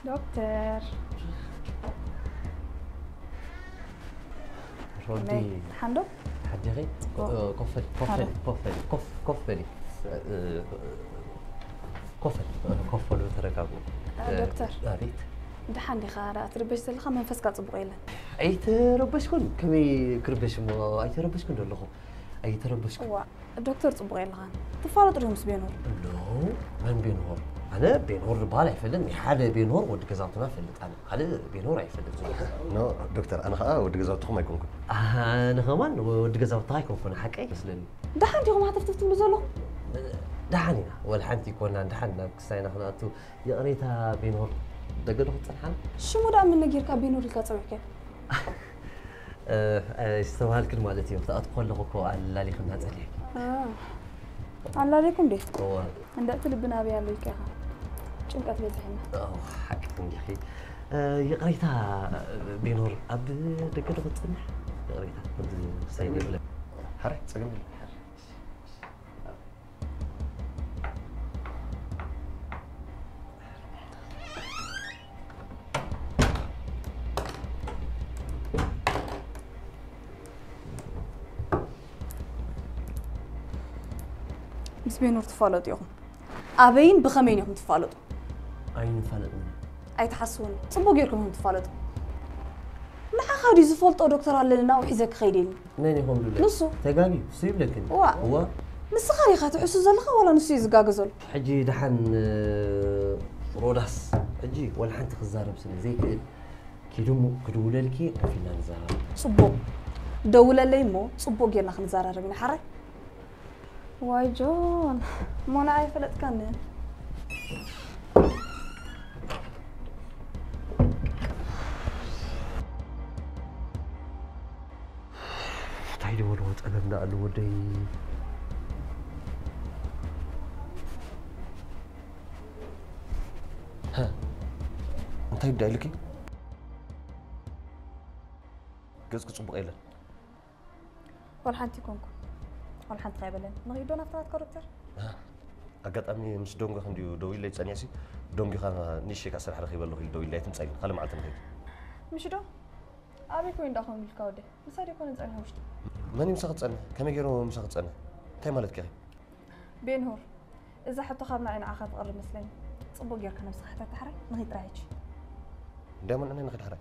ዶክተር ሮዲ ሓንዶ ሓዲኺ ኮፈል ኮፈል ኮፈል ኮፍ ኮፈል ኮፈል ኮፈሉ ተረጋጉ። ዶክተር ኣቤት። ደሓን ዲኻ? ደኣ ትርበሽ ዘለኻ መንፈስካ ጽቡቕ የለን። ኣይተረበሽኩን። ከመይ ክርበሽ እሞ? ኣይተረበሽኩን ዘለኹ። ኣይተረበሽኩን። እዋ ዶክተር ጽቡቕ የለኻን። ትፋለጡ ዶ ምስ ቤኖር? ኖ፣ መን ቤንሆር? ኣነ ቤንሆር ዝበሃል ኣይፈልጥን። ናይ ሓደ ቤንሆር ወዲ ገዛውትና እፈልጥ ኣነ። ካልእ ቤንሆር ኣይፈልጥን። ኖ ዶክተር፣ ኣነ ከዓ ወዲ ገዛውትኹም ኣይኮንኩን። ኣነ ከማን ወዲ ገዛውትኻ ኣይኮንኩን፣ ሓቀይ መስለኒ። ደሓን ዲኹም ሃተፍትፍ ትብሉ ዘለኹም? ደሓን ኢና፣ ወላ ሓንቲ ኣይኮናን። ደሓን ናብ ክስታይና ክንኣቱ። ይቕሬታ ቤንሆር፣ ደገ ዶ ክትጸንሓና? ሽሙ ደኣ ምን ነጊርካ ቤኖር ኢልካ ጸዊዕካዮ? እ፣ ኣይስተውሃልክን ማለት እዩ። ክትኣትው ከለኹ እኮ ኣላሊኽና ጸኒሕኪ። ኣላሌኩም እንዴ? እዋ። እንደ እቲ ልብና ኣበይ ኣሎ ኢልካ ኢኻ። ጭንቀት በዚሕና። ኦ፣ ሓቂ እንዲኺ። እ፣ ይቕሬታ ቤኖር፣ ኣብ ደገ ዶ ክትጸንሕ? ይቕሬታ፣ ወዲ ሳይድ የብለ። ሓራይ፣ ጸገም የለን። ምስ ቤኖር ትፋለጡ ኢኹም። ኣበይን ብኸመይን ኢኹም ትፋለጡ? ኣይንፋለጥን። ኣይትሓስቡኒ። ጽቡቕ ጌርኩም ኢኹም ትፋለጡ። ንዓኻ ድዩ ዝፈልጦ ዶክተር ኣለኒ ናብኡ ሒዘ ክኸይድ ኢልኒ? መን ኢኹም ድብለ? ንሱ። ተጋግዩ፣ እሱ ይብለክን። እዋ። እዋ። ንስኻ ዲኻ ትሕሱ ዘለኻ ዋላ ንሱ እዩ ዝጋገ ዘሎ? ሕጂ ደሓን፣ እ፣ ሮዳስ፣ ሕጂ ወላ ሓንቲ ክዛረብ ስለ ዘይክእል፣ ኪዱ እሞ ክድውለልኪ ኮፍ ኢልና ንዛረብ። ጽቡቕ። ደውለለይ እሞ ጽቡቕ ጌርና ክንዘራረብ ኢና ሓራይ። ዋይ ጆን፣ እሞ ንዓይ ኣይፈለጥካንን። እንታይ ዝበልዎ ጸገም ደኣ ኣሎ ወደይ? ሃ፣ እንታይ ዳ ኢልኪ? ገጽኪ ጽቡቕ የለን። ዋላ ሓንቲ ኣይኮንኩን። ዋላ ሓንቲ ከይበለኒ። ንኺዶ ናብቲ ናትካ ዶክተር? ኣጋጣሚ ምስ ዶንጎ ክንድዩ ደው ኢለይ ጸኒሕሲ፣ ዶንጎኻ ንእሽተይ ከኣ ስራሕ ረኺበ ኣለኹ ኢሉ ደው ኢለይ፣ ኣይትምጻኢኒ። ካልእ መዓልቲ ንኸይድ። ምሽ ዶ? ኣበይ ኮይኑ ዳኹም ኢልካ ወደይ? ምሳይ ደይኮነ ጸኒሐ ውሽጢ። መን እዩ ምሳኺ ዝጸንሕ? ከመይ ገይሩ ምሳኺ ዝጸንሕ? እንታይ ማለትኪ ኢኺ? ቤንሆር፣ እዛ ሕቶ ካብ ንዓይ ንዓኻ ትቐርብ መስለኒ። ጽቡቕ ጌርካ ነብስኻ ሕተት ዳሕራይ፣ ንኺድ ጥራይ ሕጂ። እንድያ እሞ ንዓይ ንኺድ ዳሕራይ።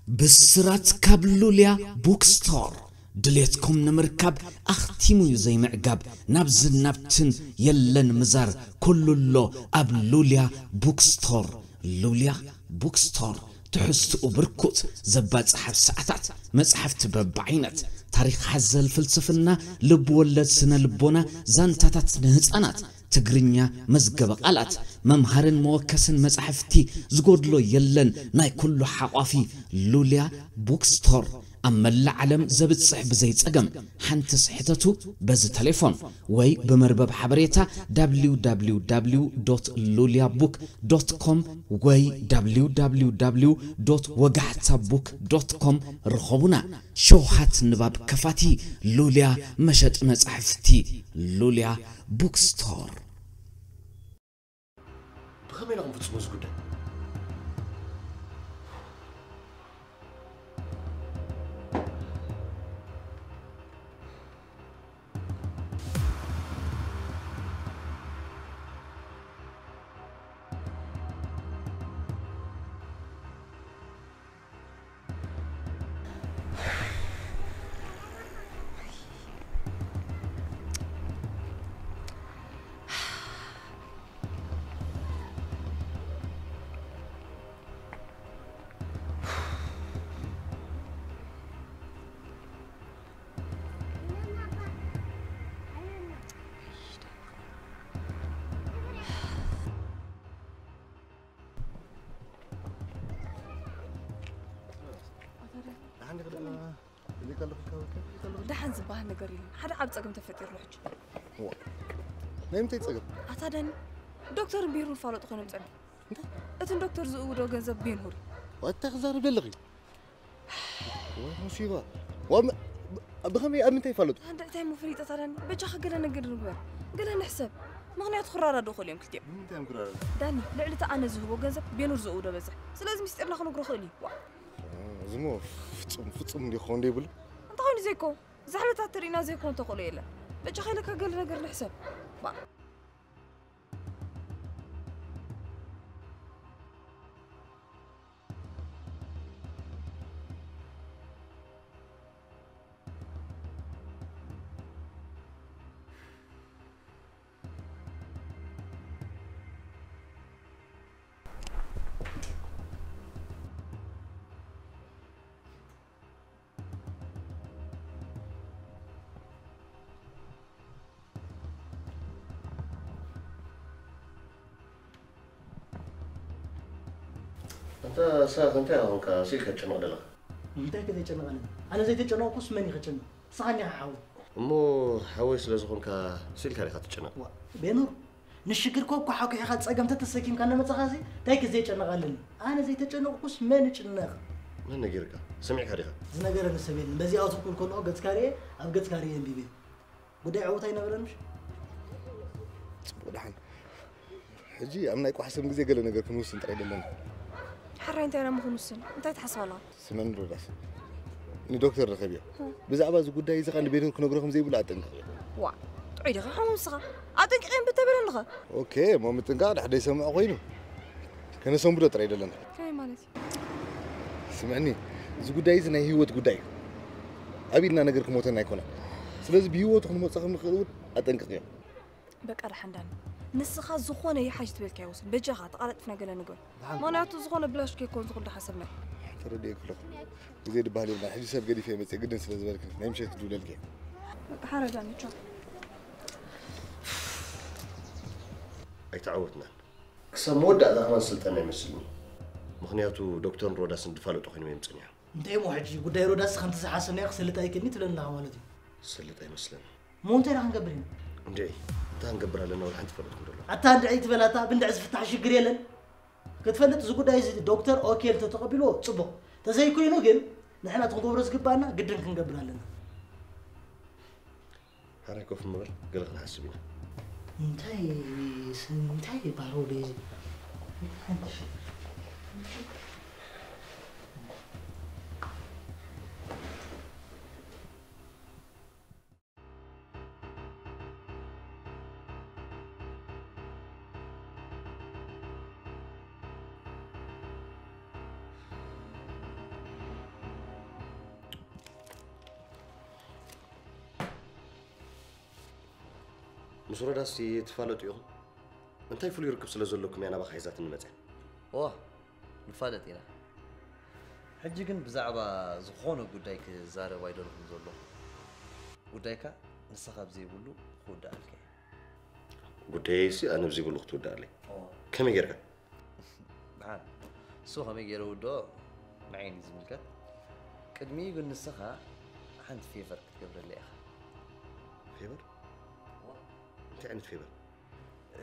ብስራት ካብ ሉልያ ቡክስቶር። ድሌትኩም ንምርካብ ኣኽቲሙ እዩ ዘይምዕጋብ። ናብዝን ናብትን የለን ምዛር፣ ኩሉ ኣሎ ኣብ ሉልያ ቡክስቶር። ሉልያ ቡክስቶር፣ ትሕዝትኡ ብርኩት፣ ዘባጽሕ ኣብ ሰዓታት፣ መጻሕፍቲ በብዓይነት፣ ታሪኽ ሓዘል ፍልስፍና፣ ልብ ወለድ ስነ ልቦና፣ ዛንታታት ንህጻናት፣ ትግርኛ፣ መዝገበ ቃላት፣ መምሃርን መወከስን መጻሕፍቲ፣ ዝጎድሎ የለን። ናይ ኩሉ ሓቋፊ ሉልያ ቡክስቶር፣ ኣብ መላእ ዓለም ዘብጽሕ ብዘይ ጸገም። ሓንትስ ሕተቱ በዚ ተሌፎን ወይ ብመርበብ ሓበሬታ www.luliabook.com ወይ www.ወጋሕታቡክ.com ርኸቡና። ሸውሃት ንባብ ከፋቲ ሉልያ መሸጢ መጻሕፍቲ፣ ሉልያ ቡክስቶር። ብኸመይ ኢና ክንፍጽሞ እዚ ጉዳይ? ደሓን ዝበሃል ነገር የለን። ሓደ ዓብ ጸገም ተፈጢርሉ ሕጂ። ዋ፣ ናይ ምንታይ ጸገም? ኣታ ዳኒ፣ ዶክተርን ቤኑር ይፋለጡ ኮይኖም ጸኒሑ። እንታይ? እቲ ንዶክተር ዝእውዶ ገንዘብ ቤኑር እዩ። እንታይ ክዛረብ ዘለኺ? ወይ ሙሲባ። ዋ፣ ብ-፣ ብኸመይ ኣብ ምንታይ ይፋለጡ? ኣንዳ እንታይ እሞ ፈሊጠ ኣታ ዳኒ? በጃኻ ገለ ነገር ንግበር። ገለ ንሕሰብ። ምኽንያቱ ክረዳድኡ ክእሉ እዮም ክልቲኦም። ንምንታይ እዮም ክረዳድኡ? ዳኒ፣ ልዕሊ እቲ ኣነ ዝህቦ ገንዘብ ቤኑር ዝእውዶ በዝሕ። ስለዚ ምስጢርና ክነግሮ ክእል እዩ። ዋ። እዚሞ ፍጹም፣ ፍጹም እንዲ ክኸውን ዘይብሉ። እንታይ ኮይኑ ዘይኮ? ዛሕልታት ትርኢና ዘይኮን ተኽእሎ የለን። በጃኻ ኢለካ ገለ ነገር ንሕሰብ። ባ። ኣንታ ሳኽ፣ እንታይ ኢኻ ኮንካ ስኢልካ ትጨነቕ ዘለኻ? እንታይ ከተጨንቕ ኣለኒ? ኣነ ዘይተጨነቕኩስ መን እዩ ከጨንቕ? ንስኻ እኒኻ ሓወይ። እሞ ሓወይ ስለ ዝኾንካ ስኢልካ ዲኻ ትጨነቕ? ዋ፣ ቤኑር፣ ንሽግር ኮኮ ሓኩሒኻ ጸገም ተተሰኪምካ እናመጻኻሲ እንታይ ክዘይጨነቕ ኣለኒ? ኣነ ዘይተጨነቕኩስ መን ይጭነቕ? መን ነጊርካ? ሰሚዕካ ዲኻ? ዝነገረኒ ሰብ የለን። በዚኣ ዝኩል ከለኹ ገጽካ ርኤ፣ ኣብ ገጽካ ርኤ ኣንቢበ። ጉዳይ ዕውት ኣይነበረን ምሽ? ጽቡቕ ደሓን። ሕጂ ኣብ ናይ ቋሕሰም ግዜ ገለ ነገር ክንውስን ጥራይ ደለና። ሕራይ እንታይ ኢና እሞ ክንውስን? እንታይ ትሓስብ ኣለኻ? ስመን ሮዳስ። ንዶክተር ርኸብዮ። ብዛዕባ እዚ ጉዳይ እዚ ኸኣ ንቤኑር ክነግሮ ከም ዘይብሉ ኣጠንቅቕዮ። ዋ፣ ጥዑይ ዲኻ ሓሙ ንስኻ? ኣጠንቂቐ እምቢ ተበለኒ ኸ? ኦኬ፣ እሞ ምጥንቃቕ ድሕር ዘይሰምዖ ኮይኑ። ከነሰንብዶ ጥራይ ደለና። ከመይ ማለት እዩ? ስምዕኒ፣ እዚ ጉዳይ እዚ ናይ ህይወት ጉዳይ እዩ። ኣብ ኢድና ነገር ክሞተና ኣይኮነን። ስለዚ ብህይወቱ ክንመጽእ ከም ንኽእል እውን ኣጠንቅቕዮ። በቃ ደሓን ዳኒ፣ ንስኻ ዝኾነ ይሓይሽ ትበልካዮ ውሰድ። በጃኻ ተቓላጥፍና ገለ ንግበር። ደሓን። ምኽንያቱ ዝኾነ ብላሽ ከይኮን ዝኹሉ ሓሰብና። ተረዲኤ ክለኹ። ግዜ ድበሃል የብልና። ሕጂ ሰብ ገዲፈ መጽእ ግድን ስለ ዝበልክን ናይ ምሸት ክድውለልኪ እየ። በቃ ሓረ ዳኒ፣ ቻው። ኣይተዓወትናን። ክሳብ መወዳእታ ከማን ስልጠና ይመስልኒ። ምኽንያቱ ዶክተርን ሮዳስን ድፋለጡ ኮይኖም እዮም ጸኒሖም። እንታይ እሞ ሕጂ ጉዳይ ሮዳስ ከምቲ ዝሓሰብናዮ ክሰልጥ ኣይክእልኒ ትብለኒ ኣለኻ ማለት እዩ? ዝሰልጥ ኣይመስለንን። እሞ እንታይ ደኣ ክንገብር ኢና? እንድዒ፣ እንታይ ክንገብር ኣለና? ወላ ሓንቲ ፈለጥኩም ደሎ። ኣታ እንድዒ ትበል ኣታ፣ ብእንድዒ ዝፍታሕ ሽግር የለን። ክትፈልጥ እዚ ጉዳይ እዚ ዶክተር ኦኬ እንተተቐቢልዎ ጽቡቕ። ተዘይኮይኑ ግን ንሕና እቲ ክንገብሮ ዝግባኣና ግድን ክንገብር ኣለና። ሓራይ ኮፍ ምበል፣ ገለ ክንሓስብ ኢና። እንታይ ስ-፣ እንታይ ይበሃል ወደይ እዚ? ምስ ሮዳስ ትፋለጡ ኢኹም? እንታይ ፍሉይ ርክብ ስለ ዘለኩም እያ ናባኻ ሒዛትኒ መጽያ? እዋ፣ ንፋለጥ ኢና። ሕጂ ግን ብዛዕባ ዝኾነ ጉዳይ ክዛረብ ኣይደለኹን ዘለኹ። ጉዳይካ ንስኻ ኣብ ዘይብሉ ክውድኣልካ እየ። ጉዳየይሲ ኣነ ኣብ ዘይብሉ ክትውድኣለይ? እዋ። ከመይ ጌርካ? ደሓን፣ እሱ ከመይ ገይረ ውድኦ ንዓይ እዩ ዝምልከት። ቅድሚኡ ግን ንስኻ ሓንቲ ፌቨር ክትገብረለይ ኢኻ። ፌቨር? እንታይ ዓይነት ፌቨር?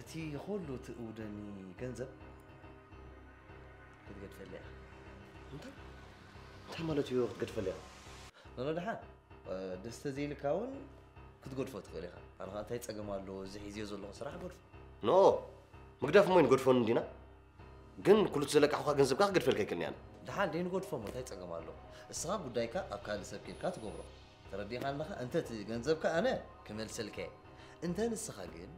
እቲ ኩሉ ትእውደኒ ገንዘብ ክትገድፈለይ ኢኻ። እንታይ? እንታይ ማለት እዩ ክትገድፈለይ ኢኻ? ኖኖ፣ ደሓን፣ እ፣ ደስ ተዘይልካ እውን ክትገድፎ ትኽእል ኢኻ። ኣነ ኸኣ እንታይ ጸገም ኣለዎ? እዚ ሒዝዮ ዘለኹ ስራሕ ገድፎ። ኖ፣ ምግዳፍ እሞ ይንገድፎ እንዲና። ግን ኩሉ እቲ ዘለቃሕኳ ገንዘብካ ክገድፈልካ ኣይክእልን እየ ኣነ። ደሓን ደይንገድፎ እሞ እንታይ ጸገም ኣለዎ? እስኻ ጉዳይካ ኣብ ካልእ ሰብ ኬድካ ትገብሮ። ተረዲእኻ ኣለኻ? እንተ እቲ ገንዘብካ ኣነ ክመልሰልካ እየ። እንተ ንስኻ ግን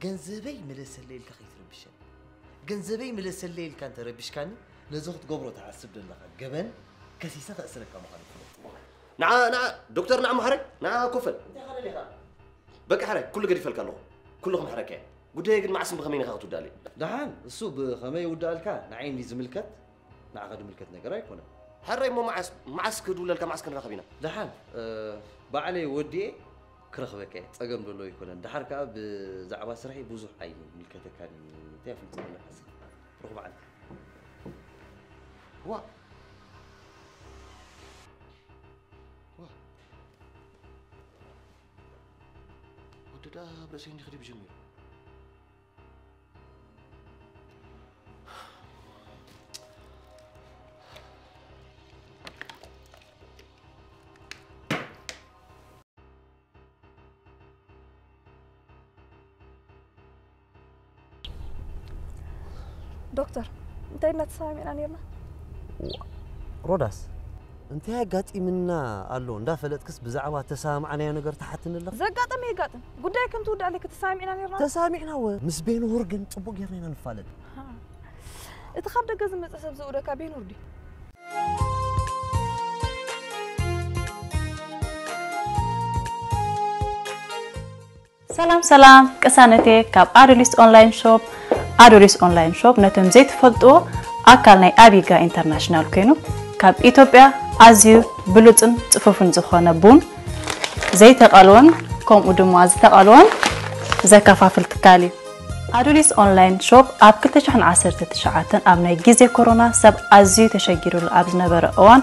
ገንዘበይ ምለሰለይ ኢልካ ከይትረብሸኒ። ገንዘበይ ምለሰለይ ኢልካ እንተ ረቢሽካኒ፣ ነዚ ክትገብሮ ትሓስብ ዘለኻ ገበን ከሲሰ ከእስረካ ምዃኑ ይፍለጥ። ንዓ፣ ንዓ፣ ዶክተር፣ ንዓ መሓረይ፣ ንዓ ኮፈል። እንታይ ኢኻ ደሊኻ? በቃ ሓራይ፣ ኩሉ ገዲፈልካ ኣለኹ። ኩሉ ክምሕረካ እየ። ጉዳየይ ግን መዓስን ብኸመይን ኢኻ ክትውዳእለይ? ደሓን፣ እሱ ብኸመይ ይውዳእልካ ንዓይ እንድዩ ዝምልከት፣ ንዓኻ ዝምልከት ነገር ኣይኮነን። ሕራይ እሞ መዓስ፣ መዓስ ክድውለልካ፣ መዓስ ክንራኸብ ኢና? ደሓን፣ እ፣ ባዕለይ ወዲኤ ክረኽበካ እየ። ጸገም ዘሎ ኣይኮነን። ደሓር ከኣ ብዛዕባ ስርሐይ ብዙሕ ኣይምልከተካን እዩ። እንታይ ኣፍልጦ ኣለካ እስኻ? ርኹብ መዓልቲ። ዋ። ዋ። ወዲ ደኣ ኣብ ርእሰይ እንዲኺ ድዩ ጀሚሩ? ዶክተር፣ እንታይ ኢልና ተሰማሚዕና ነይርና? ዋ፣ ሮዳስ፣ እንታይ ኣጋጢምና ኣሎ እንዳፈለጥክስ ብዛዕባ ተሰማማዕናዮ ነገር ትሓትኒ ኣለኺ? ዘጋጠመ የጋጥም። ጉዳይ ከም ትውዳእ ኣለኪ ተሰማሚዕና ነይርና። ተሰማሚዕና ወ፣ ምስ ቤንሁር ግን ጽቡቕ ጌርና ኢና ንፋለጥ። ሃ። እቲ ካብ ደገ ዝመጽእ ሰብ ዝእውደካ ቤንሁር ድዩ? ሰላም ሰላም፣ ቅሳነቴ ካብ ኣዶሊስ ኦንላይን ሾፕ። ኣዶሊስ ኦንላይን ሾፕ ነቶም ዘይትፈልጥዎ ኣካል ናይ ኣቢጋ ኢንተርናሽናል ኮይኑ ካብ ኢትዮጵያ ኣዝዩ ብሉጽን ጽፉፍን ዝኾነ ቡን ዘይተቐልወን ከምኡ ድማ ዝተቐልወን ዘከፋፍል ትካል እዩ። ኣዶሊስ ኦንላይን ሾፕ ኣብ ክልተ ሽሕን ዓሰርተ ትሽዓተን ኣብ ናይ ግዜ ኮሮና ሰብ ኣዝዩ ተሸጊሩሉ ኣብ ዝነበረ እዋን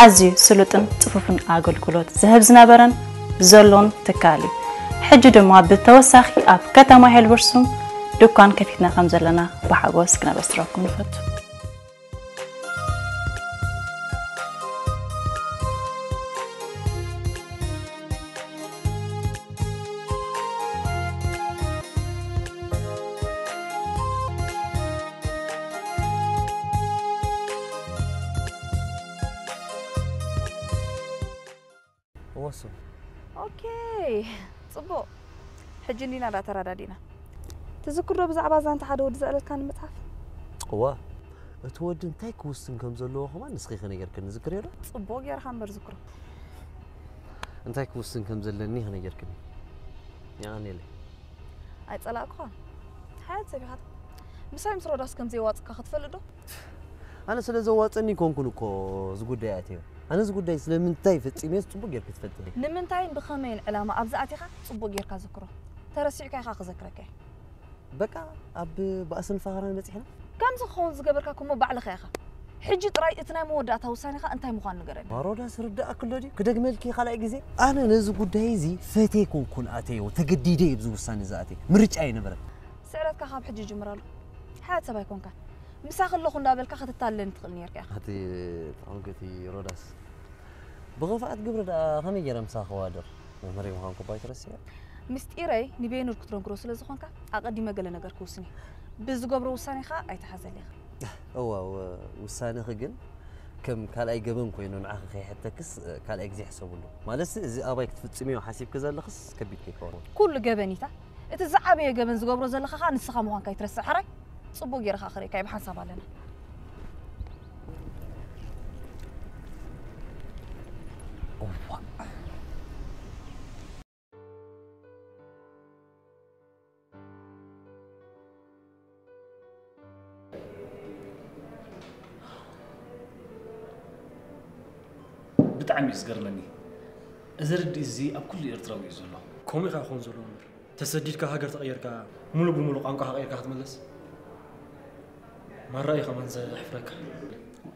ኣዝዩ ስሉጥን ጽፉፍን ኣገልግሎት ዝህብ ዝነበረን ዘሎን ትካል እዩ። ሕጂ ድማ ብተወሳኺ ኣብ ከተማ ሄልበርሱም ድኳን ከፊትና ከም ዘለና ብሓጎስ ክነበስረኩም ንፈቱ። እወ እሱ። ኦኬ፣ ጽቡቕ። ሕጂ እንዲና ዳ ተረዳዲእና። ትዝክር ዶ ብዛዕባ ዛንታ ሓደ ወዲ ዘዕለልካኒ መጽሓፍ? እዋ፣ እቲ ወዲ እንታይ ክውስን ከም ዘለዎ ከማን ንስኺ ኢኺ ነጊርክኒ፣ ዝክርዮ ዶ? ጽቡቕ ጌርካ እምበር ዝክሮ። እንታይ ክውስን ከም ዘለኒ ኢኺ ነጊርክኒ። የቐንየለይ። ኣይጸላእኩኻን። ሓያት ሰብ ኢኻ። ምሳይ ምስ ሮዳስ ከም ዘይዋጽካ ክትፈልጥ ዶ? ኣነ ስለ ዘዋጸኒ ኣይኮንኩን እኮ እዚ ጉዳይ ኣትየ። ኣነ እዚ ጉዳይ ስለምንታይ ፈጺመ ጽቡቕ ጌርኪ ትፈልጢ። ንምንታይን ብኸመይን ዕላማ ኣብዚ ኣቲኻ ጽቡቕ ጌርካ ዝክሮ። ተረሲዑካ ኢኻ ክዘክረካ እየ። በቃ ኣብ ባእስን ፋኸራን በጺሕና? ከምዚ ክኸውን ዝገበርካ እኮ እሞ ባዕልኻ ኢኻ። ሕጂ ጥራይ እቲ ናይ መወዳእታ ውሳኔኻ እንታይ ምዃኑ ንገረኒ። ሮዳስ ርዳእኪ ኣሎ ድዩ? ክደግመልኪ ካልኣይ ግዜ? ኣነ ነዚ ጉዳይ እዚ ፈትየ ኣይኮንኩን ኣተዮ፣ ተገዲደ እየ ኣብዚ ውሳኔ ዝኣትየ። ምርጫ ኣይነበረን። ስዕረትካ ካብ ሕጂ ይጅምር ኣሎ። ሓያት ሰብ ኣይኮንካን። ምሳኺ ኣለኹ እንዳበልካ ክትታለለኒ ትኽእል ነይርካ ኢኻ። ኣቲ ተቐምገቲ ሮዳስ። ብኽፍኣት ግብሪ ደኣ ከመይ ገይረ ምሳኺ ክዋደር? መምህረይ ምዃንኩ እባ ኣይትረስዕዮ። ምስጢረይ ንቤኑር ክትነግሮ ስለ ዝኾንካ ኣቐዲመ ገለ ነገር ክውስን እየ። ብዝገብሮ ውሳኔ ኸኣ ኣይትሓዘለይ ኢኻ። እዋ፣ እወ፣ ውሳኔኺ ግን ከም ካልኣይ ገበን ኮይኑ ንዓኺ ከይሕተክስ፣ ካልኣይ ግዜ ሕሰብሉ። ማለትሲ፣ እዚ ኣባይ ክትፍጽምዮ ሓሲብኪ ዘለኽስ ከቢድ ከይከውን። ኩሉ ገበን ኢታ። እቲ ዝዓበየ ገበን ዝገብሮ ዘለኻ ኸኣ ንስኻ ምዃንካ ኣይትረስዕ። ሓራይ፣ ጽቡቕ ገይረ ኸኣ ክርእየካ እየ፣ ብሓንሳብ ኣለና። እዋ። ብጣዕሚ እዩ ዝገርመኒ። እዚ ርድኢት እዚ ኣብ ኩሉ ኤርትራዊ እዩ ዘሎ። ከምኡ ኢኻ ክኾን ዘለዎ እምበር። ተሰዲድካ ሃገር ተቐየርካ፣ ሙሉ ብሙሉ ቋንቋኻ ቀይርካ ክትምለስ? ማራ እዩ ከማን ዘሕፍረካ።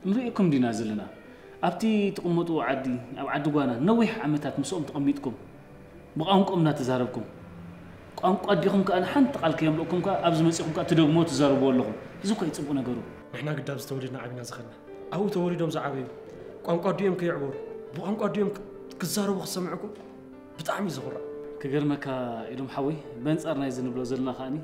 ንርእየኩም ዲና ዘለና? ኣብቲ ትቕመጡ ዓዲ፣ ኣብ ዓዲ ጓና ነዊሕ ዓመታት ምስኦም ተቐሚጥኩም፣ ብቋንቋኦም እናተዛረብኩም፣ ቋንቋ ኣዲኹም ከኣ ንሓንቲ ቃል ከየምለእኩም ከኣ ኣብዚ መጺኹም ከኣ ትደግሞ ትዛረብዎ ኣለኹም። እዚ እኮ እዩ ጽቡቕ ነገሩ። ንሕና ግዳ ኣብዚ ተወሊድና ዓቢና ዝኸድና፣ ኣብኡ ተወሊዶም ዝዓበዩ፣ ቋንቋ ኣዲኦም ከየዕበሩ፣ ብቋንቋ ኣዲኦም ክ-፣ ክዛረቡ ክሰምዑ እኮ ብጣዕሚ እዩ ዘኹርዕ። ክገርመካ ኢሎም ሓወይ፣ በንጻር ናይዚ ንብሎ ዘለና ከኣኒ፣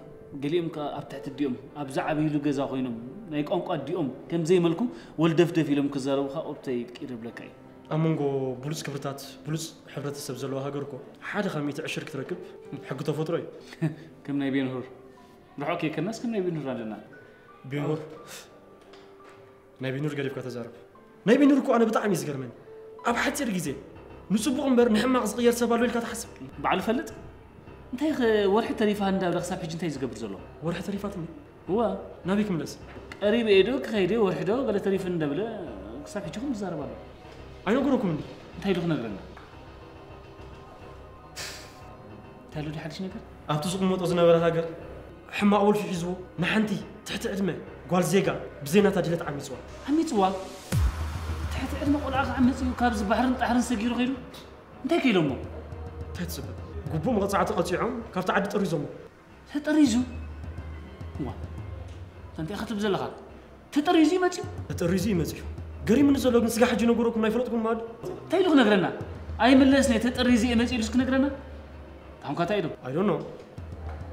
ገሊኦም ከኣ ኣብ ትሕቲ ኣዲኦም ኣብ ዝዓበይሉ ገዛ ኮይኖም ናይ ቋንቋ ኣዲኦም ከም ዘይመልኩ ወልደፍደፍ ኢሎም ክዛረቡ ከኣ ቁርብተይ ቂር ይብለካ እዩ። ኣብ መንጎ ብሉጽ ክብርታት፣ ብሉጽ ሕብረተሰብ ዘለዋ ሃገር እኮ ሓደ ካብ ሚእቲ ዕሽር ክትረክብ ሕጊ ተፈጥሮ እዩ። ከም ናይ ቤንሁር። ርሑቕ ከይከድናስ ከም ናይ ቤንሁር ኣለና። ቤንሁር? ናይ ቤንሁር ገዲፍካ ተዛረብ። ናይ ቤንሁር እኮ ኣነ ብጣዕሚ እዩ ዝገርመኒ። ኣብ ሓጺር ግዜ ንጽቡቕ እምበር ንሕማቕ ዝቕየር ሰብ ኣሎ ኢልካ ትሓስብ? ባዕሉ ፈልጥ? እንታይ ኸ ወርሒ ተሪፋ እንዳበለ ክሳብ ሕጂ እንታይ እዩ ዝገብር ዘሎ? ወርሒ ተሪፋትኒ? እዋ። ናበይ ክምለስ? ቀሪበ እየ ዶ ክኸይድ እየ፣ ወርሒ ዶ ገለ ተሪፍኒ እንዳበለ ክሳብ ሕጂ ኹም ዝዛረብ ኣሎ። ኣይነገረኩም እንዲ? እንታይ ኢሉ ክነግረና? እንታይ ኣሎ ድዩ ሓድሽ ነገር? ኣብቲ ዝቕመጦ ዝነበረ ሃገር ሕማቕ ወልፊ ሒዝዎ ንሓንቲ ትሕቲ ዕድመ ጓል ዜጋ ብዘይ ናታ ድሌት ዓሚጽዋ። ዓሚጽዋ? ትሕቲ ዕድመ ቆልዓ ክዓምጽ እዩ? ካብዚ ባሕርን ጣሕርን ሰጊሩ ከይዱ? እንታይ ከ ኢሎሞ? እንታይ ትጽበ? ግቡእ መቕጻዕቲ ቀጺዖም ካብቲ ዓዲ ጠሪዞሞ። ተጠሪዙ? እዋ፣ እንታይ ኢኻ ትብል ዘለኻ? ተጠሪዙ እዩ መጺኡ? ተጠሪዙ እዩ መጺኡ። ገሪሙኒ ዘሎ ግን ስጋ ሕጂ ነገረኩም ኣይፈለጥኩም ማለት? እንታይ ኢሉ ክነግረና? ኣይምለስን እየ፣ ተጠሪዙ እየ መጺኡ ኢሉስ ክነግረና? ታንኳ እንታይ ኢሉ? I don't know።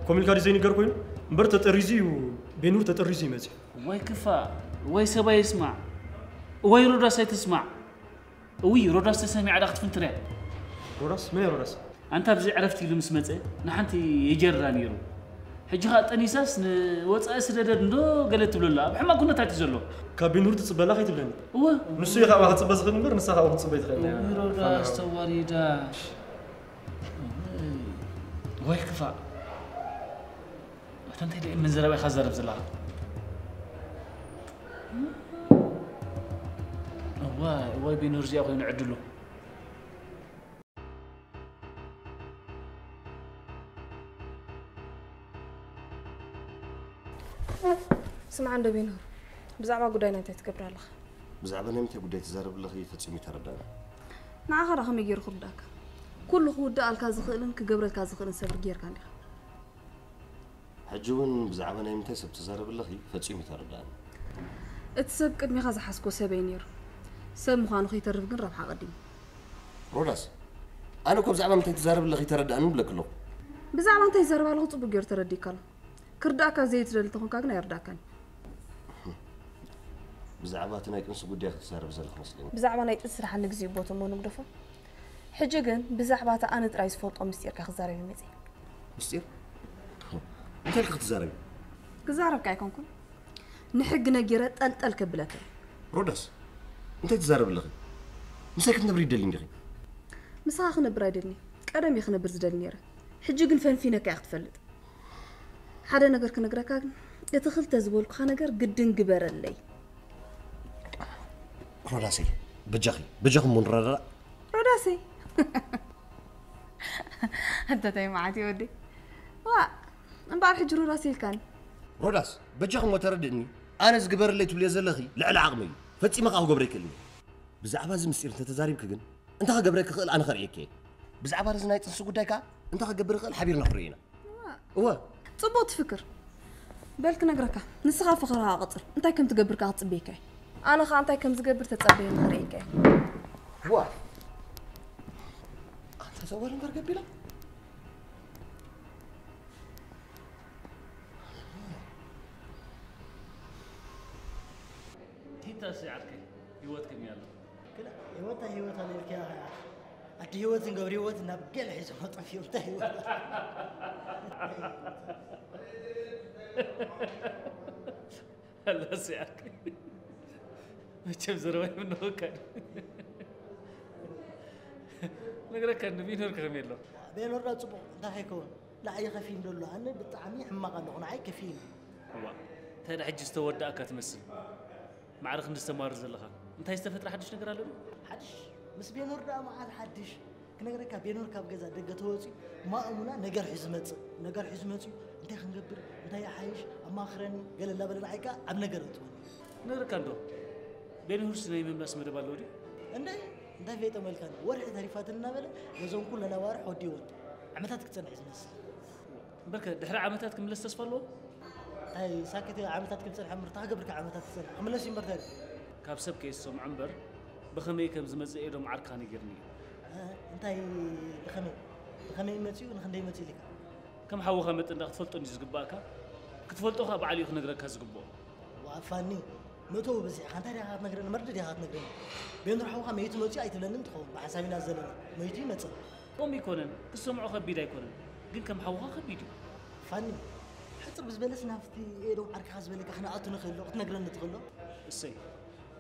ኮም ኢልካ ድዩ ዘይንገር ኮይኑ? እምበር ተጠሪዙ እዩ፣ ቤኑር ተጠሪዙ እዩ መጺኡ። ወይ ክፋእ፣ ወይ ሰብኣይ ይስማዕ፣ ወይ ሮዳስ ኣይትስማዕ። እውይ፣ ሮዳስ ተሰሚዓ ዳ ክትፍንትር እያ። ሮዳስ? መን እያ ሮዳስ? ኣንታ ኣብዚ ዕረፍቲ ኢሉ ምስ መጸ ንሓንቲ የጀርራ ነይሩ። ሕጂ ኸኣ ጠኒሳስ ንወጻኢ ስደደድ እንዶ ገለ ትብለላ። ኣብ ሕማቕ ኩነታት እዩ ዘሎ። ካብ ቤኑር ትጽበላ ከይትብለኒ። እወ። ንሱ እዩ ካብኣ ክጽበ ዝኽእል እምበር ንሳ ካብኡ ክትጽበ ኣይትኽእልን እያ። እውይ፣ ሮዳስ ተዋሪዳ። ወይ ክፋእ። ኣታ እንታይ ደኣ ምን ዘረባ ኢኻ ትዛረብ ዘለኻ? እዋይ፣ እዋይ፣ ቤኑር እዚኣ ኮይኑ ዕድሉ። ስምዓ እንዶ ቤኑር፣ ብዛዕባ ጉዳይና እንታይ ትገብር ኣለኻ? ብዛዕባ ናይ ምንታይ ጉዳይ ትዛረቢ ኣለኺ ፈጺሙ ኣይተረድኣንን። ንዓኻ ደኣ ከመይ ገይሩ ክርድኣካ? ኩሉ ክውድኣልካ ዝኽእልን ክገብረልካ ዝኽእልን ሰብ ጌርካ እንዲኻ። ሕጂ እውን ብዛዕባ ናይ ምንታይ ሰብ ትዛረቢ ኣለኺ ፈጺሙ ኣይተረድኣንን። እቲ ሰብ ቅድሚኻ ዝሓዝኮ ሰበይ ነይሩ። ሰብ ምዃኑ ከይተርፍ ግን ረብሓ ቀዲሙ። ሮዳስ፣ ኣነ እኮ ብዛዕባ ምንታይ ትዛረቢ ኣለኺ ኣይተረድኣንን እብለኪ ኣለኹ። ብዛዕባ እንታይ ይዛረብ ኣለኹ ጽቡቕ ገይሩ ተረዲእካ ኣሎ። ክርድኣካ ዘይትደሊ እንተኾንካ ግን ኣይርድኣካን እዩ። ብዛዕባ እቲ ናይ ጥንሲ ጉዳይ ክትዛረቢ ዘለኺ መስለኒ። ብዛዕባ ናይ ጥንሲ ደሓን ንግዚኡ ቦት እሞ ንግደፎ። ሕጂ ግን ብዛዕባ እቲ ኣነ ጥራይ ዝፈልጦ ምስጢር እየ ክዛረብ እየ መጺአ። ምስጢር? እንታይ ኢልኪ ክትዛረቢ? ክዛረብካ ኣይኮንኩን። ንሕጊ ነጊረ ጠልጠል ከብለካ እየ። ሮዳስ፣ እንታይ ትዛረቢ ኣለኺ? ምሳይ ክትነብሪ ይደሊ እንዲኺ? ምሳኻ ክነብር ኣይደልን እየ። ቀደም እየ ክነብር ዝደሊ ነይረ። ሕጂ ግን ፈንፊነካ እየ ክትፈልጥ። ሓደ ነገር ክነግረካ ግን፣ እቲ ክልተ ዝበልኩኻ ነገር ግድን ግበረለይ። ሮዳሰይ፣ በጃኺ፣ በጃኹም ንረዳዳእ። ሮዳሰይ። ኣንታ ታይ መዓት እዩ ወደይ? ዋ፣ እምበኣር ሕጂ ሮዳስ ኢልካኒ። ሮዳስ፣ በጃኹም ተረድእኒ። ኣነ ዝግበረለይ ትብልዮ ዘለኺ ልዕሊ ዓቕመይ እዩ። ፈጺመ ከኣ ክገብሮ ኣይክእልን እየ። ብዛዕባ እዚ ምስጢር እንተተዛሪብኪ ግን፣ እንታይ ክገብረኪ ክኽእል ኣነ ከርእየኪ እየ። ብዛዕባ እዚ ናይ ጥንሲ ጉዳይ ከኣ እንታይ ክገብር ይኽእል ሓቢርና ክንርእዮ ኢና። እወ። ጽቡቕ ትፍክር። በል ክነግረካ፣ ንስኻ ፍኸራ ቀጽል። እንታይ ከም ትገብር ከኣ ክጽበየካ እየ። ኣነ ኸኣ እንታይ ከም ዝገብር ተጸበየኒ ክርእየካ እየ። ዋ። ኣንታ ዘዋር እምበር ገቢላ። ቲታ ሲ ዓርከይ፣ ህይወት ከመይ ኣሎ? ክላ ህይወት ህይወት ኣለ ኢልካ ኢኻ። ኣዲ ህይወትን ገብሪ ህይወትን ናብ ገለ ሒዞም ጠፊኦም። እንታይ ህይወት? ኣላስ ያክ። መቸም ዘረባ የምንወካድ። ነግረካ እንዶ ቢኖር ከመይ ኣሎ? ቤኖር ዳ ጽቡቕ እንታይ ከይከውን? ንዓይ ከፊ እንደሎ ኣነ ብጣዕሚ ሕማቕ ኣለኹ። ንዓይ ከፊ። እዋ፣ እንታይ ዳ ሕጂ ዝተወዳእካ ትመስል? ማዕረ ክንዲ ዝተማርር ዘለኻ። እንታይ ዝተፈጥረ ሓድሽ ነገር ኣሎ ዶ? ሓድሽ? ምስ ቤኖር ደኣ መዓት ሓድሽ ክነግረካ፣ ቤኖር ካብ ገዛ ደገ ተወፂኡ ማእሙና ነገር ሒዙ መፅእ። ነገር ሒዙ መፅኡ፣ እንታይ ክንገብር፣ እንታይ ይሓይሽ፣ ኣማኽረኒ፣ ገለ እናበለ ንዓይ ከዓ ኣብ ነገር እትወኒ። ክነግረካ እንዶ፣ ቤንሁርስ ናይ ምምላስ መደብ ኣለዎ ድዩ? እንደ እንታይ ፈይጠመልካኒ፣ ወርሒ ተሪፋትን እናበለ ነዞም ኩለን ኣዋርሕ ወዲወን። ዓመታት ክፀንሕ እዩ ዝመስል። እምበርከ ድሕሪ ዓመታት ክምለስ ተስፋ ኣለዎ? እንታይ ሳክት ዓመታት ክፀንሕ እምበር፣ እንታይ ክገብር ካብ ዓመታት ክፀንሕ? ክምለስ እዩ እምበር እንታይ? ካብ ሰብ ከይሰምዖ እምበር፣ ብኸመይ ከም ዝመጽእ ኤዶም ዓርካ ነጊርኒ እዩ። እ፣ እንታይ ብኸመይ? ብኸመይ መጺኡ፣ ንኽንደይ መጺኡ ኢልካ? ከም ሓውኻ መጠን ደኣ ክትፈልጦ እንድዩ ዝግባእካ። ክትፈልጦ ኸኣ ባዕሉ እዩ ክነግረካ ዝግብኦ። ዋእ ፋኒ፣ መእተዊ በዚሕካ እንታይ ዲኻ ክትነግረኒ? መርድእ ዲኻ ክትነግረኒ? ቤንዱር ሓውኻ መይቱ መጺኡ ኣይትብለንን ትኸውን፣ ብሓሳብ ኢና ዘለና። መይቱ ይመጽእ። ከምኡ ኣይኮነን፣ ክሰምዖ ከቢድ ኣይኮነን፣ ግን ከም ሓውኻ ከቢድ እዩ። ፋኒ፣ ሕጽር ብዝበለስ ናብቲ ኤዶም ዓርክኻ ዝበለካ ክንኣቱ ንኽእል ዶ? ክትነግረኒ ትኽእል ዶ? እሰይ፣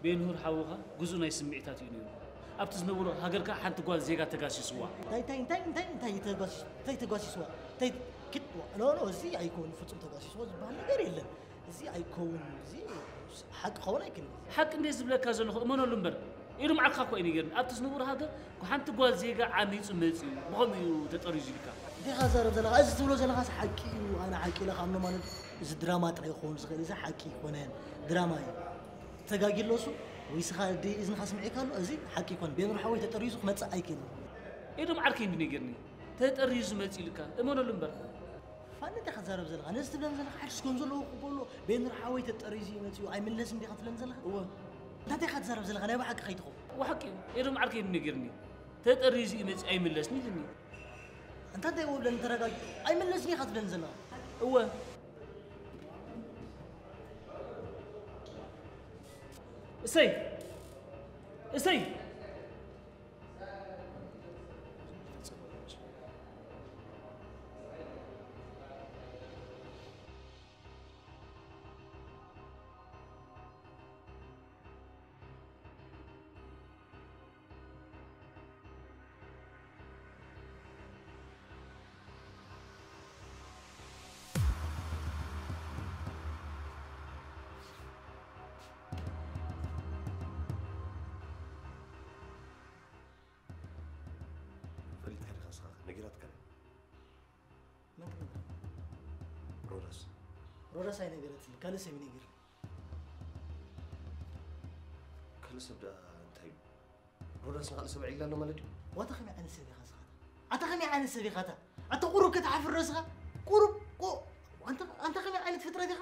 ቤንሁር ሓውኻ ግዙእ ናይ ስምዒታት እዩ ነይሩ። ኣብቲ ዝነብሮ ሃገር ከኣ ሓንቲ ጓል ዜጋ ተጋሲስዋ። እንታይ፣ እንታይ፣ እንታይ፣ እንታይ፣ እንታይ ተጋሲስ-፣ እንታይ ተጋሲስዋ? እንታይ ኪድ-፣ ዋ-፣ ኖ፣ ኖ፣ እዚ ኣይኮን ፍጹም ተጋሲስዋ ዝበሃል ነገር የለን። እዚ ኣይከውን፣ እዚ ሓቂ ክኸውን ኣይክእልን። ሓቂ እንዴ ዝብለካ ዘለኹ እመነሉ እምበር። ኤዶም ዓርክኻ እኮ እዩ ነጊርኒ። ኣብቲ ዝነብሮ ሃገር ሓንቲ ጓል ዜጋ ዓሚጹ መጺኡ፣ ብኸምኡ እዩ ተጠሪዙ ኢልካ። እንታይ ኢኻ ትዛረብ ዘለኻ? እዚ ትብሎ ዘለኻስ ሓቂ እዩ። ኣነ ሓቂ ኢለ ክኣምኖ ማለት እዚ ድራማ ጥራይ ክኸውን ዝኽእል፣ እዚ ሓቂ ኣይኮነን። ድራማ እዩ። ተጋጊ ኣሎ እሱ፣ ወይ ስኻ ድ-፣ እዝንኻ ስምዒካ ኣሎ፣ እዚ ሓቂ ኣይኮነን። ቤንሁር ሓወይ ተጠሪዙ ክመጽእ ኣይክእልን። ኤዶም ዓርከይ እንዲ ነጊርኒ። ተጠሪዙ መጺኡ ኢልካ፣ እመነሉ እምበር። ፋኒ እንታይ ኢኻ ትዛረብ ዘለኻ? ነዚ ትብለኒ ዘለኻ ሓድሽ ከም ዘለዎ ክቕበሎ፣ ቤንሁር ሓወይ ተጠሪዙ እዩ መጺኡ፣ ኣይምለስን ዲኻ ትብለኒ ዘለኻ? እወ። እንታይ ኢኻ ትዛረብ ዘለኻ? ናይ ብሓቂ ከይትኸውን። እወ ሓቂ እዩ። ኤዶም ዓርከይ እንዲ ነጊርኒ። ተጠሪዙ እዩ መጺኡ፣ ኣይምለስን ኢልኒ። ኣንታ እንታይ እወ ብለኒ ተረጋጊ። ኣይምለስን ኢኻ ትብለኒ ዘለኻ? እወ። እሰይ! እሰይ! ፈሊጥካ ዲኻ ንስኻ? ነጊራትካ ድያ? መን ክነግራ? ሮዳስ። ሮዳስ ኣይነገረትኒ፣ ካልእ ሰብ እዩ ነጊርኒ። ካልእ ሰብ ደኣ እንታይ እዩ? ሮዳስ ንኻልእ ሰብ ኣዕሊላ ኣሎ ማለት ድዩ? ዋታ ከመይ ዓይነት ሰብ ኢኻ ንስኻ? ኣታ ከመይ ዓይነት ሰብ ኢኻ ኣታ? ኣታ ቁሩብ ከተሓፍር ዶ ንስኻ? ቁሩብ፣ ቁ-፣ ኣንታ፣ ኣንታ ከመይ ዓይነት ፍጥረት ኢኻ?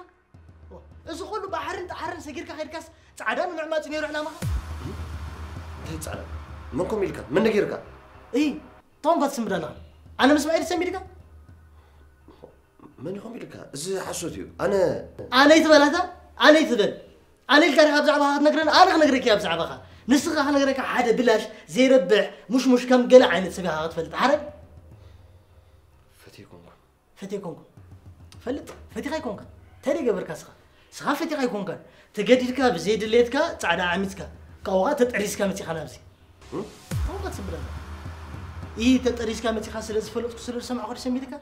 ኦ፣ እዚ ኹሉ ባሕርን ጣሕርን ሰጊርካ ከይድካስ ጻዕዳ ንምዕማጽ ነይሩ ዕላማኻ? እንታይ ጻዕዳ? መን ከምኡ ኢልካ? መን ነጊርካ? እይ፣ ቶም ባት ስምዳ ኣለኻ? ኣነ ምስ ማዒድ ሰሚድካ? መን ኢኹም ኢልካ? እዚ ሓሶት እዩ። ኣነ ኣነ ይትበል ኣታ፣ ኣነ ይትበል። ኣነ ኢልካ ዲኻ ብዛዕባኻ ክትነግረኒ? ኣነ ክነግረኪ እያ ብዛዕባኻ። ንስኻ ክነግረካ ሓደ ብላሽ ዘይረብሕ ሙሽሙሽ ከም ገለ ዓይነት ሰብ ኢኻ ክትፈልጥ። ሓራይ? ፈትየ ኣይኮንኩን። ፈትየ ኣይኮንኩን። ፈልጥ፣ ፈቲኻ ኣይኮንካን። እንታይ ደኣ ገበርካ ስኻ? ስኻ ፈቲኻ ኣይኮንካን። ተገዲድካ ብዘይ ድሌትካ ጻዕዳ ዓሚጽካ። ካብኡ ኸኣ ተጠሪዝካ መጺኻ ናብዚ። እም? ካብኡ ኸኣ ትስምብለና። ይህ ተጠሪዝካ መጺኻ ስለ ዝፈለጥኩ ስለ ዝሰማዕኩ ድዩ ሰሚድካ?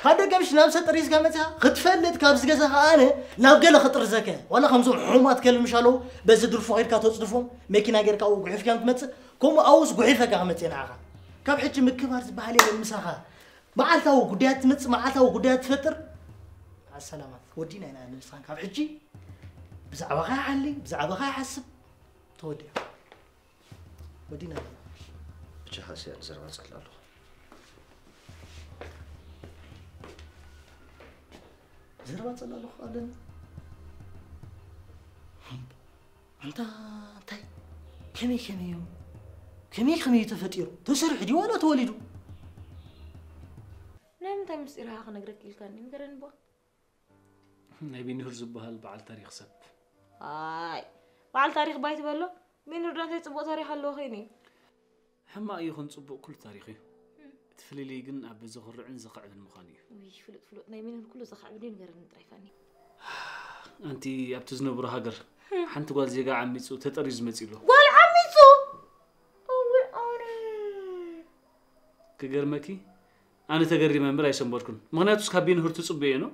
ካብ ደገ ምሽ ናብ ሰብ ጠሪዝካ መጺኻ ክትፈልጥ ካብዚ ገዛ ኸኣ ኣነ ናብ ገለ ክጥርዘከ። ዋላ ከምዞም ሕሙማት ከልቢ ምሽ ኣለዉ በዚ ድርፎ ኸይድካ ተጽድፎም መኪና ጌርካ ኣብኡ ጉሒፍካዮም ትመጽእ። ከምኡ ኣብኡስ ጉሒፈካ ክመጽእ እየ ንዓኻ። ካብ ሕጂ ምክባር ዝበሃል የለን ምሳኻ። መዓልታዊ ጉዳያት ትመጽእ፣ መዓልታዊ ጉዳያት ትፈጥር። መዓ ሰላማት። ወዲና ኢና ንስኻን ካብ ሕጂ ብዛዕባኻ ይሓሊ፣ ብዛዕባኻ ይሓስብ። ተወዲኡ። ወዲና ኢና። ብቻ ሓስያ ንዘረባ ጸላ ኣለኹ። ዘረባ ጸላ ኣለኹ ኣለኒ። ኣንታ እንታይ? ከመይ ከመይ እዩ? ከመይ ከመይ እዩ ተፈጢሩ? ተሰሪሑ ድዩ ዋላ ተወሊዱ? ናይ ምንታይ ምስጢር ኢኻ ክነግረኪ ኢልካኒ? ንገረኒ እባ። ናይ ቢንሁር ዝበሃል በዓል ታሪኽ ሰብ። ኣይ፣ በዓል ታሪኽ ባይ ትበሎ? ቢንሁር ዶ እንታይ ጽቡቕ ታሪኽ ኣለዎ ኮይኑ እዩ? ሕማቕ ይኹን ጽቡቕ ኩሉ ታሪኽ እዩ። እም። እቲ ፍልልይ ግን ኣብ ዘኹርዕን ዘኽዕብን ምዃኑ እዩ። ውይ፣ ፍሉጥ ፍሉጥ ናይ ቢንሁር ኩሉ ዘኽዕብን እዩ ንገረኒ ጥራይ ፋኒ። ኣንቲ ኣብቲ ዝነብሮ ሃገር እም። ሓንቲ ጓል ዜጋ ዓሚጹ ተጠርዩ ዝመጽእ ኣሎ። ጓል ዓሚጹ? እውይ፣ ኣነ። ክገርመኪ፣ ኣነ ተገሪመ እምበር ኣይሰንበድኩን። ምኽንያቱስ ካብ ቢንሁር ትጽበዮ ነው።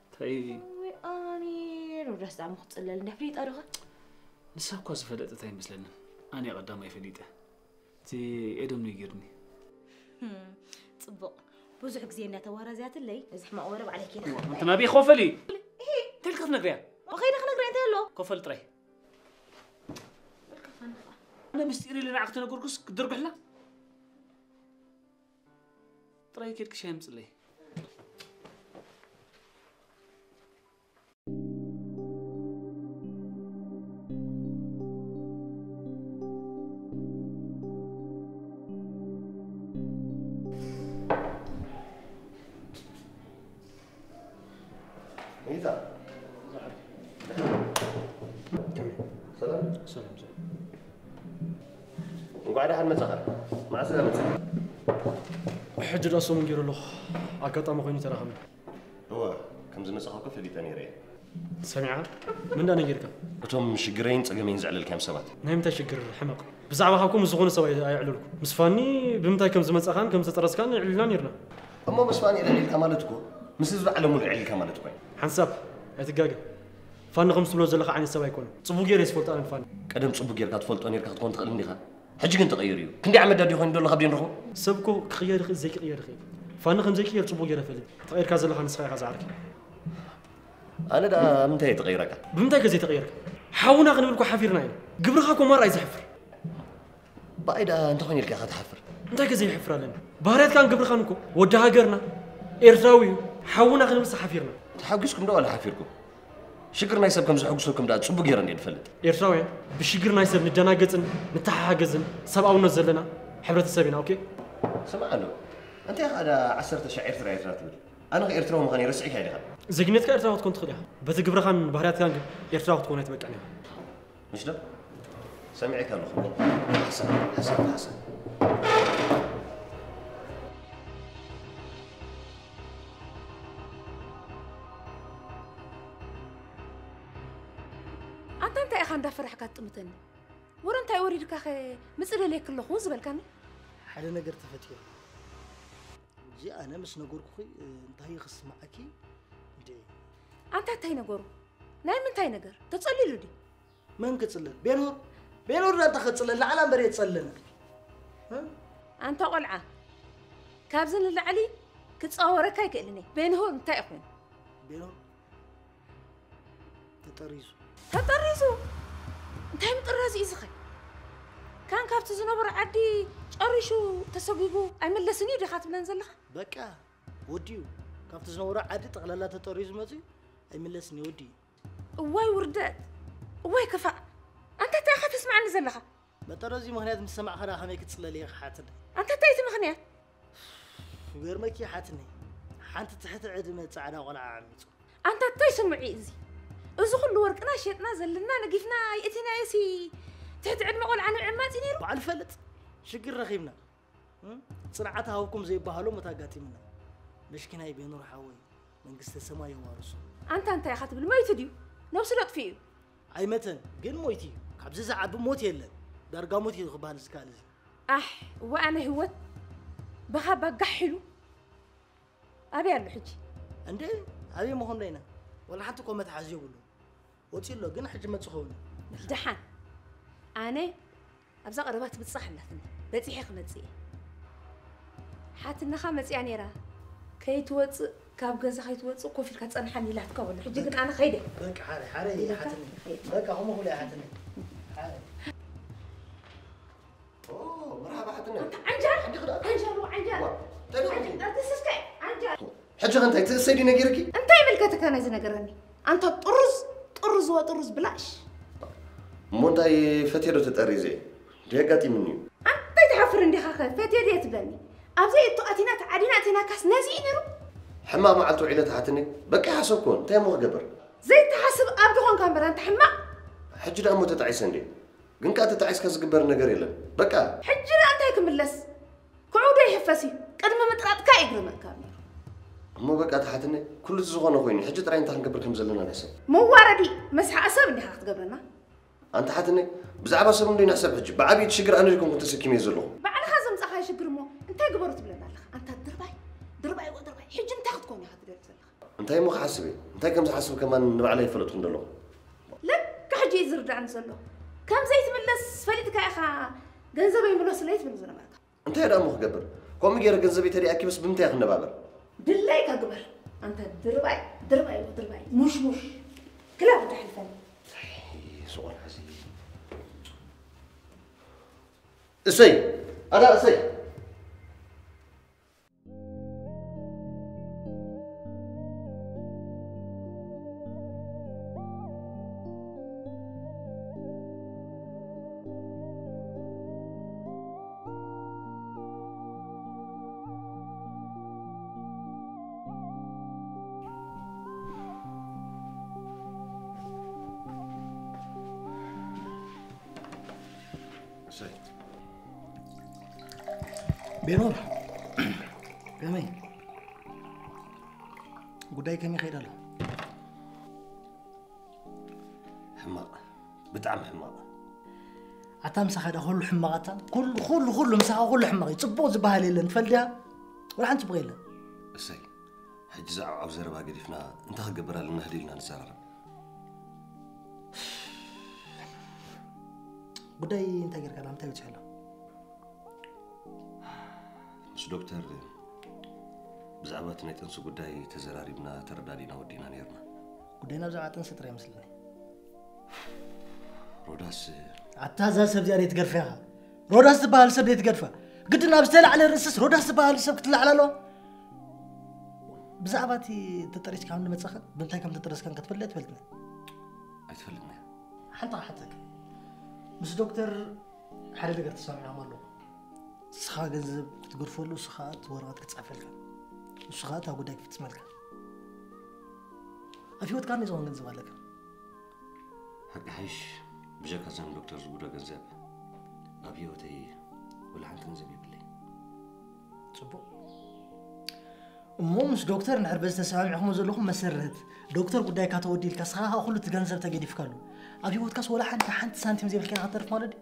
እንታይ እውይ፣ ኣነ። ሮዳስ ደኣ ምኽጽለል እንደ ፍሊጣ ዶኻ? ንሳ እኳ ዝፈለጠት ኣይመስለንን። ኣነ ቀዳማይ ፈሊጠ። እቲ ኤዶም ነጊርኒ። ጽቡቕ። ብዙሕ ግዜ እናተዋራዝያትለይ እዚ ሕማቕ ወረ ባዕለይ ኪዳ። እንተ ናበይ ክኸፈል እዩ? እንታይ ኢልካ ትነግርያ? ከይደ ክነግርያ እንታይ ኣሎ? ኮፈል ጥራይ። ኣነ ምስጢር ኢለ ንዓኺ ተነገርኩስ ክትድርግሕላ? ጥራይ ኬድኪ ሻሂ ምጽለይ። ጌታ ሰላም ሰላም ሰላም። እንኳዕ ደሓን መጻኻ። መዓስ ኢኻ መጻኻ? ሕጂ ዳ ሰሙን ገይሩ ኣለኹ። ኣጋጣሚ ኮይኑ ተራኸብና። እወ ከም ዝመጻኻ እኮ ፈሊጠ ነይረ እየ። ሰሚዓ? መን ዳ ነጊርካ? እቶም ሽግረይን ጸገመይን ዘዕለልካዮም ሰባት። ናይ ምንታይ ሽግር ሕመቕ? ብዛዕባ ካብ ከምኡ ዝኾነ ሰብ ኣይ- ኣይዕለልኩ። ምስ ፋኒ ብምንታይ ከም ዝመጻኻን ከም ዝተጠረዝካን የዕሊልና ነይርና። እሞ ምስ ፋኒ ዕልዒልካ ማለት እኮ ምስ ህዝቢ ዓለም ሙሉእ ዕልዒልካ ማለት እኮ እዩ። ሓንሳብ ኣይትጋገ። ፋኒ ከም ትብሎ ዘለኻ ዓይነት ሰብ ኣይኮነን። ጽቡቕ ገይረ እየ ዝፈልጦ ኣነ ንፋኒ። ቀደም ጽቡቕ ጌርካ ትፈልጦ ኔርካ ክትኮን ትኽእል እንዲኻ። ሕጂ ግን ተቐይሩ እዩ። ክንደይ ዓመት ዳ ድዩ ኮይኑ ዘሎ ካብ ዴንረኽቦ? ሰብ እኮ ክቕየር ይኽእል ዘይክቕየር ይኽእል። ፋኒ ከም ዘይቅየር ጽቡቕ ገይረ እፈልጥ። ተቐይርካ ዘለኻ ንስኻ ኢኻ ዝዓርከይ። ኣነ ደኣ ምንታይ እየ ተቐይረካ? ብምንታይ ከ ዘይተቐየርካ? ሓውና ክንብል እኮ ሓፊርና ኢና። ግብርኻ እኮ ማራ እዩ ዘሕፍር። ብኣይ ደኣ እንታይ ኮይኑ ኢልካ ኢኻ ትሓፍር? እንታይ ከ ዘየሕፍር ኣለኒ? ባህርያትካን ግብርኻን እኮ ወዲ ሃገርና ኤርትራዊ እዩ። ሓውና ክንብልስ ሓፊርና። ተሓጒስኩም ዶ ዋላ ሓፊርኩም? ሽግር ናይ ሰብ ከም ዘሐጉሰኩም ደኣ ጽቡቕ ገይረ እንድየ ዝፈልጥ። ኤርትራውያን ብሽግር ናይ ሰብ ንደናገጽን ንተሓሓገዝን ሰብኣውነት ዘለና ሕብረተሰብ ኢና። ኦኬ። ስማዕ ኣሎ እንታይ ኢኻ ደኣ ዓሰርተ ሻዕ ኤርትራ ኤርትራ ትብል? ኣነ ከ ኤርትራዊ ምዃነይ ረሲዕካዮ ዲኻ? ዜግነትካ ኤርትራዊ ክትኮን ትኽእል ኢኻ። በቲ ግብርኻን ባህርያትካን ግን ኤርትራዊ ክትኮን ኣይትበቅዕን ኢኻ። ምሽ ዶ? ሰሚዐካ ኣለኹ። ሓሳብ ሓሳብ ሓሳብ። ኣንታ እንታይ ኢኻ እንዳፈራሕካ ትጥምተኒ? ወረ እንታይ ወሪድካኸ ምጽእ ደልየኪ ኣለኹ ዝበልካኒ? ሓደ ነገር ተፈጢሩ። ሕጂ ኣነ ምስ ነገርኩኺ እንታይ እዩ ክስምዓኪ? እንዴ ኣንታ እንታይ ነገሩ? ናይ ምንታይ ነገር? ተጸሊሉ ድዩ? መን ክጽለል? ቤንሁር? ቤንሁር ዳንታ ክጽለል ንዓና እምበር የጸለና። ኣንታ ቆልዓ ካብዚ ንላዕሊ ክጻወረካ ኣይክእልን እየ። ቤንሁር እንታይ እዩ ኮይኑ? ቤንሁር ተጠሪዙ። ተጠሪዙ? እንታይ ምጥራዝ እዩ ዝኸ? ካን ካብቲ ዝነበሮ ዓዲ ጨሪሹ ተሰጒጉ ኣይምለስን እዩ ዲኻ ትብለን ዘለኻ? በቃ ወዲኡ። ካብቲ ዝነበሮ ዓዲ ጠቕላላ ተጠሪዙ መፅዩ ኣይምለስን እዩ ወዲኡ። እዋይ ውርደት! እዋይ ክፋእ! ኣንታ እንታይ ኢኻ ተስምዓኒ ዘለኻ? መጠረዚ ምኽንያት ምስ ሰማዕኻ ደኣ ከመይ ክትፅለል እየ ክሓትኒ? ኣንታ እንታይ እቲ ምኽንያት? ይገርመኪ ሓትኒ ሓንቲ ትሕቲ ዕድመ ፃዕዳ ቆልዓ ዓሚፁ። ኣንታ እንታይ ስምዒ እዚ? እዚ ኩሉ ወርቅና ሸጥና ዘለና ነጊፍና ይእቲናዮሲ ትሕቲ ዕድመ ቆልዓ ንብዕማፅ እዩ ነይሩ? ባዕሉ ፈልጥ ሽግር ረኺብና። እም? ጽንዓት ሃብኩም ዘይበሃሎ ሞት ኣጋጢምና። መሽኪናይ ቤኑር ሓወይ መንግስተ ሰማይ የዋርሶ። ኣንታ እንታይ ኢኻ ትብል? መይቱ ድዩ? ነብሱ ዶ ኣጥፊኡ እዩ? ኣይመተን፣ ግን ሞይቱ እዩ። ካብዚ ዝዓቢ ሞት የለን። ዳርጋ ሞት እዩ ክበሃል ዝከኣል እዚ። ኣሕ፣ እወ ኣነ ህይወት ብኻባ ጋሕ ኢሉ ኣበይ ኣሎ ሕጂ? እንዴ ኣበይ ምኾን ዶ ኢና? ዋላ ሓንቲ እኮ መትሓዚ የብሉን። ወፂኡ ኣሎ፣ ግን ሕጂ መፂ ኸውን። ደሓን ኣነ ኣብዛ ቀረባ ትብጻሕ ኣላትኒ በጺሐ ክመጽእ እየ። ሓትነኻ መጺኣ ነይራ ከይትወጽእ ካብ ገዛ ከይትወጽእ ኮፍ ኢልካ ጸንሓኒ ኢላትካ ወላ ሕጂ ግን ኣነ ከይደ በቃ ሓረ ሓረ ሓትኒ በቃ ከምኡ ክብላ ሓትኒ ሓረ መርሓባ ሓትኒ ዓንጃል ዓንጃል ዓንጃል ዓንጃል ሕጂ ከ እንታይ ትእሰይ ድዩ ነጊርኪ እንታይ ይምልከተካ ናይ ዝነገረኒ ኣንታ ጥሩዝ ጥሩዝ ወጥሩዝ ብላሽ እሞ እንታይ ፈትየ ዶ ተጠሪዘ ድየ ኣጋጢምኒ እዩ ኣንታይ ትሓፍር እንዲኻ ኸ ፈትየ ድየ ትብለኒ ኣብዘይ እቶ ኣቲና ተዓዲና ኣቲናካስ ነዚ እዩ ነይሩ ሕማቕ መዓልቲ ውዒለ ትሓትኒ በቃ ይሓሰብኩ እንታይ እሞ ክገብር ዘይትሓስብ ኣብ ድኾንካ እምበር ኣንታ ሕማቕ ሕጂ ደኣ እሞ ተጣዒሰ እንዴ ግን ከኣ ተጣዒስካ ዝግበር ነገር የለን በቃ ሕጂ ደኣ እንታይ ክምለስ ክዑ ዶ ይሕፈስ እዩ ቅድሚ ምጥራጥካ ይግርመካ ነይሩ እሞ በቃ ትሓትኒ ኩሉ እቲ ዝኾነ ኮይኑ ሕጂ ጥራይ እንታይ ክንገብር ከም ዘለና ንሕሰብ መዋረዲ መስሓ ሰብ እንዲኻ ክትገብረና ኣንታ ሓትኒ ብዛዕባ ሰብ እንዶ ይንሕሰብ ሕጂ ብዓብዪ እቲ ሽግር ኣነ ዘይኮንኩ ተሰኪመዮ ዘለኹ ባዕልኻ ዘምፃኻዮ ሽግር እሞ እንታይ ግበሩ ትብለና ኣለኻ ኣንታ ድርባይ ድርባይ ወ ድርባይ ሕጂ እንታይ ክትኮን ኢኻ ትደሊ ዘለኻ እንታይ እሞ ክሓስብ እየ እንታይ ከም ዝሓስብ ከማን ንባዕለይ ኣይፈለጥኩን ዘለኹ ልክዕ ሕጂ እዩ ዝርዳእኒ ዘሎ ከም ዘይትምለስ ፈሊጥካ ኢኻ ገንዘበይ ምለሱለይ ትብል ዝነበርካ። እንታይ ደኣ እሞ ክገብር? ከምኡ ገይረ ገንዘበይ ተደይ ኣኪበስ ብምንታይ ክነባበር? ድለይካ ግበር። ኣንተ ድርባይ ድርባይ ድርባይ ሙሽሙሽ ክላ ጉዳይ ሕልፈኒ። ስቆን ሕዚ እሰይ ኣታ እሰይ ቤኖር ከመይ ጉዳይ ከመይ ይኸይድ ኣሎ? ሕማቕ ብጣዕሚ ሕማቕ ኣታ ምሳኻ ዳ ኩሉ ሕማቕ ኣታ ኩሉ ኩሉ ኩሉ ምሳኻ ኩሉ ሕማቕ እዩ። ፅቡቕ ዝበሃል የለን ትፈልጥ ዲኻ? ወላ ሓንቲ ፅቡቕ የለን። እሰይ ሕጂ ዝዓብዓብ ዘረባ ገዲፍና እንታይ ክገብር ኣለና ህዲልና ንዘራረብ። ጉዳይ እንታይ ጌርካ ዳ እንታይ በፂሑ ኣሎ? ምስ ዶክተር ብዛዕባ እቲ ናይ ጥንሲ ጉዳይ ተዘራሪብና ተረዳዲና ወዲእና ነይርና። ጉዳይና ብዛዕባ ጥንሲ ጥራይ ይመስለኒ። ሮዳስ ኣታ እዛ ሰብ እዚኣ ዘይትገድፋ ኢኻ። ሮዳስ ዝበሃል ሰብ ዘይትገድፋ። ግድን ኣብ ዝተላዕለ ርእስስ ሮዳስ ዝበሃል ሰብ ክትላዕል ኣለዋ? ብዛዕባ እቲ ተጠሪስካ ከም ዝመፀኻን ብምንታይ ከም ተጠረስካን ክትፈልጥ ኣይትፈልጥን። ኣይትፈልጥን እያ። ሓንቲ ክሓተካ ምስ ዶክተር ሓደ ነገር ተሰማሚዕኩም ኣለኹም። ንስኻ ገንዘብ ክትገድፈሉ እሱ ከዓ እቲ ወረቐት ክፅሕፈልካ እሱ ከዓ እታ ጉዳይ ክፍፅመልካ ኣብ ህይወትካ ክንደይ ዝኸውን ገንዘብ ኣለካ? ሓቂ ሓይሽ ብጀካ ዘን ዶክተር ዝጉዶ ገንዘብ ኣብ ህይወተይ ወላ ሓንቲ ገንዘብ የብለይ። ፅቡቕ እሞ ምስ ዶክተር እንድሕር በዚ ተሰማሚዕኹሞ ዘለኹም መሰረት ዶክተር ጉዳይካ ተወዲልካ ስኻ ኩሉ እቲ ገንዘብ ተገዲፍካሉ ኣብ ህይወትካስ ወላ ሓንቲ ሓንቲ ሳንቲም ዘይብልካ ኢና ክትተርፍ ማለት ድዩ?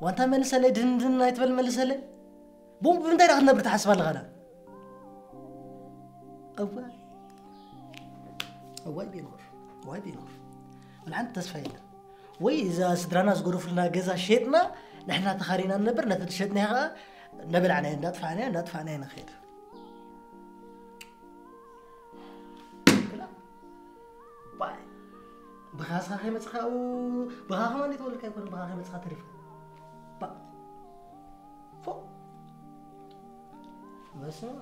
ዋንታ መልሰለይ ድንድን ኣይትበል መልሰለይ ቦምብ ብምንታይ ዳ ክትነብር ትሓስብ ኣለኻ ዳ? እዋይ እዋይ ቤኖር እዋይ ቤኖር ወላ ሓንቲ ተስፋ የለን። ወይ እዛ ስድራና ዝገደፉልና ገዛ ሸጥና ንሕና ተኻሪና ንነብር ነቲ ዝሸጥናዮ ከዓ እናበላዕናዮ እንዳጥፋዕናዮ እንዳጥፋዕናዮ ንኸይድ። ብኻ ስኻ ከይመፅኻ ብኻ ከማን ተወልካ ይኮነ ብኻ ከይመፅኻ ተሪፍካ ፎ በስመ